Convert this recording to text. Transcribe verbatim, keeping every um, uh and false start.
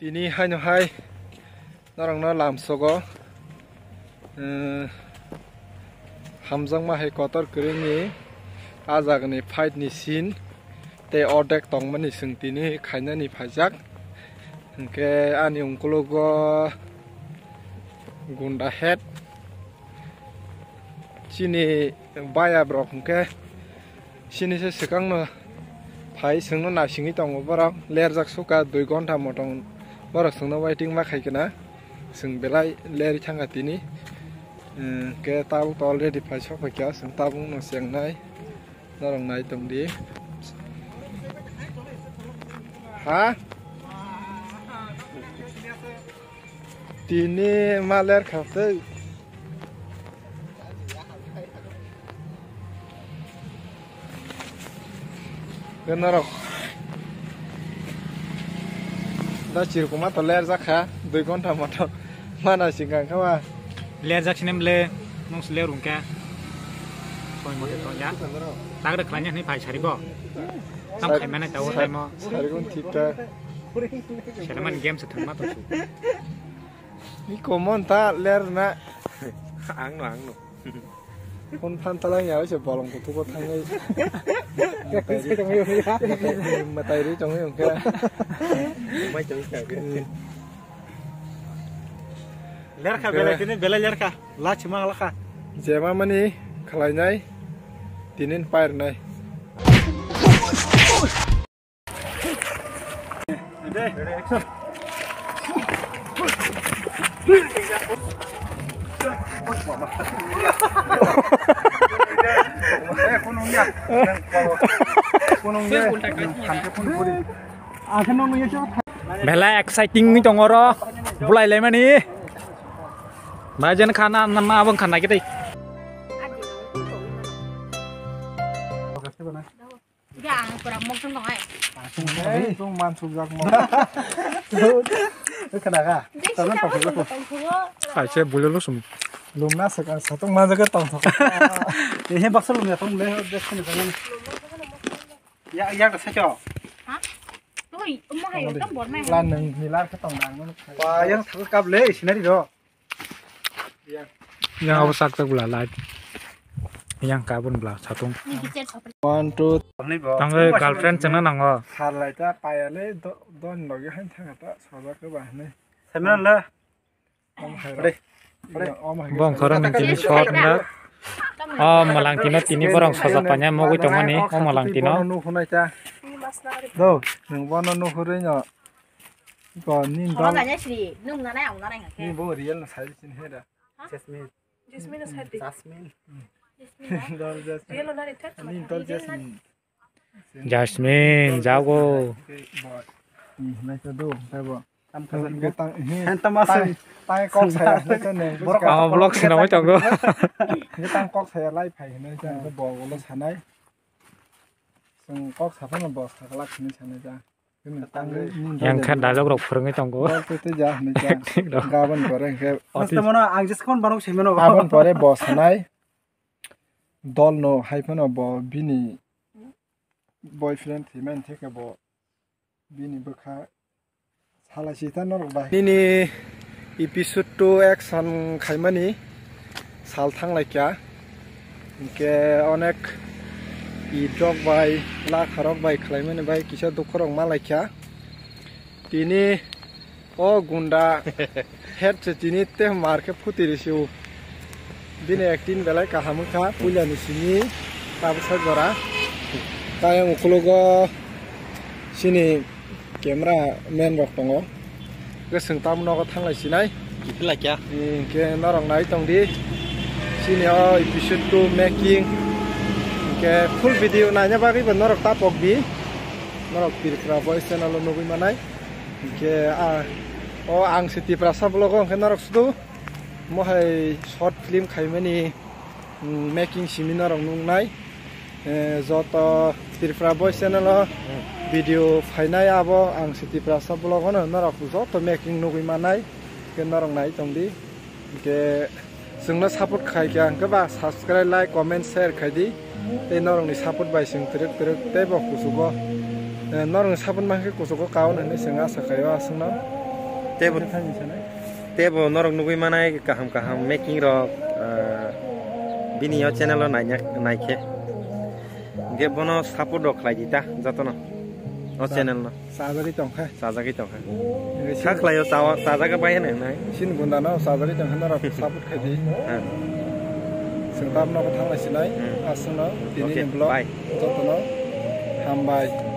Tini haino hai norokno lamsogo, eh, hamjakma hai kotor kwrwngni a jagani fight ni scene tei ordek tongmani chwng tini khainani phaijak. Hinkhe ani ungkulugo gunda head. Chini baya borok hinkhe chini se swkangno phai chwngno naisingwi tongo borok, lerjak suka dui gonta motom borok chwngno waiting ma khai kena chwng belai lerwi thangkha tini. Hinkhe tabuk to already phai sok phaikha, chwng tabukno chengnai norok nai tongdi. Ha? Tini ma ler kha tei. Norok da chirkuma to ler jakha dui gonta motom mana singkang kha ma. Ler jak sinem le nung se ler rungkha. Soi mote to ya. Tagre khlanya hni phai sari bo. Tam khai mane tawo tai mo. Sari gun thik ta. Selaman game se thangma to. Ni komon ta ler na. Ang no, ang no. Phone phan talang ya se bolong kutuko thangai. Matai ri tongwi ongkha. Mai tongwi kha. Lerkha belai tini belai lerkha. Lachima lakha. Jema mani khlainai tinin pairnai. Belai exciting ni tongoro bulai lemani. Bajen khana nama abang khana kita. Ang pura mok song tong ai. Ei, song man suk jak mok. Khana ka. Tana tong suk. Ai se bulelo sum. Lumna se kan satong man jaga tong suk. Ini baksa lumya tong le des khana kan. Ya ya ka sa cho. Ha? Oi, mo hai tam bor mai. Lan nang ni lar ka tong dang. Wa yang thak kap le sinari do. Yang abo sak sak bla light. Yang kabun bla satung. One, two. Tangwi girlfriend chengna nango. Sar lai ta paya le do, don logi han thang ta soja ke ba ne. Semran le. Bong khorang ni tini short na. O malang tino tini borong soja panya mogwi tongmani o malang tino. Do, nang bono nuhurwi no. Ko nin dol. Nung nanai ang nanai hake. Ni bo real na sai chin he da. Jasmine. Jasmine na sai di. Jasmine. Jasmine. Dol Jasmine. Real na ri thak. Nin dol Jasmine. Jasmine jago. Ni nai to do, tai bo. Tam ka. Ge tang he. Hen tam asai. Tai kok saya nai to ne. Borok. Oh, vlog sina mo tongo. Ge tang kok saya lai phai nai to bo lo sanai. Sung kok saphano bo saklak ni sanai ta. Yang kha dialogue rok phwrwngwi tongo. Dol twi twi ja hwnwi ja. Acting rok. Gabon pore hwnkhe office. Mano ang jesa khon barok se mano. Gabon pore bo sanai. Dol no hai phano bo bini boyfriend thwi man theke bo bini bwkha salai si ta norok bai. Nini episode two action khaimani sal thang lai kha. Hinkhe onek idrok bai lakharok bai khlaimani bai kisa dukhu rok ma lai kha. Tini o gunda head se tini te mar khe phuti risi o. Bini acting belai kaham wngkha puila ni simi tabuksa jora. Tayang ukologo sini camera man rok tongo. Hwnkhe chwng tamo nogo thanglai sinai. Kiphilai kya? Hinkhe norok nai tongdi. Sini o episode two making. Hinkhe full video naina bagwi bo norok ta pokdi. Norok Tripura Boys channel o nugwi manai. Hinkhe a o ang se Tiprasa vlog o hinkhe norok sudu mohai short film khaimani. Mm, making simi norok nuknai. Eh, joto Tripura Boys channel o video phainai abo ang se Tiprasa vlog o no norok joto making nugwi manai. Khe norok nai tongdi. Hinkhe chwngno support khai kha hinkhe ba subscribe, like, comment, share khaidi. Tei norokni support bai chwng twrwk twrwk tei bo kuchugo, eh, norokni support mankhe kuchugo kaon hinwi chwng asa khaio aswkno. Tebo, tebo norok nugwi manai kaham kaham making rok, ah, bini o channel o naina, naikhe. Hingke bono support rok khlai di ta jotono. O channel no. Sajagwi tongkha. Sajagwi tongkha. Hingke kha khlai o chawa, chajaga bai hwnwi hwnwi. Sin gunda no sajagwi tongkha norok support khai di. Ha. Chwng tabno khe thanglai sinai. Hmm. Aswkno tini ni vlog. Okay, bye. Jotono hambai.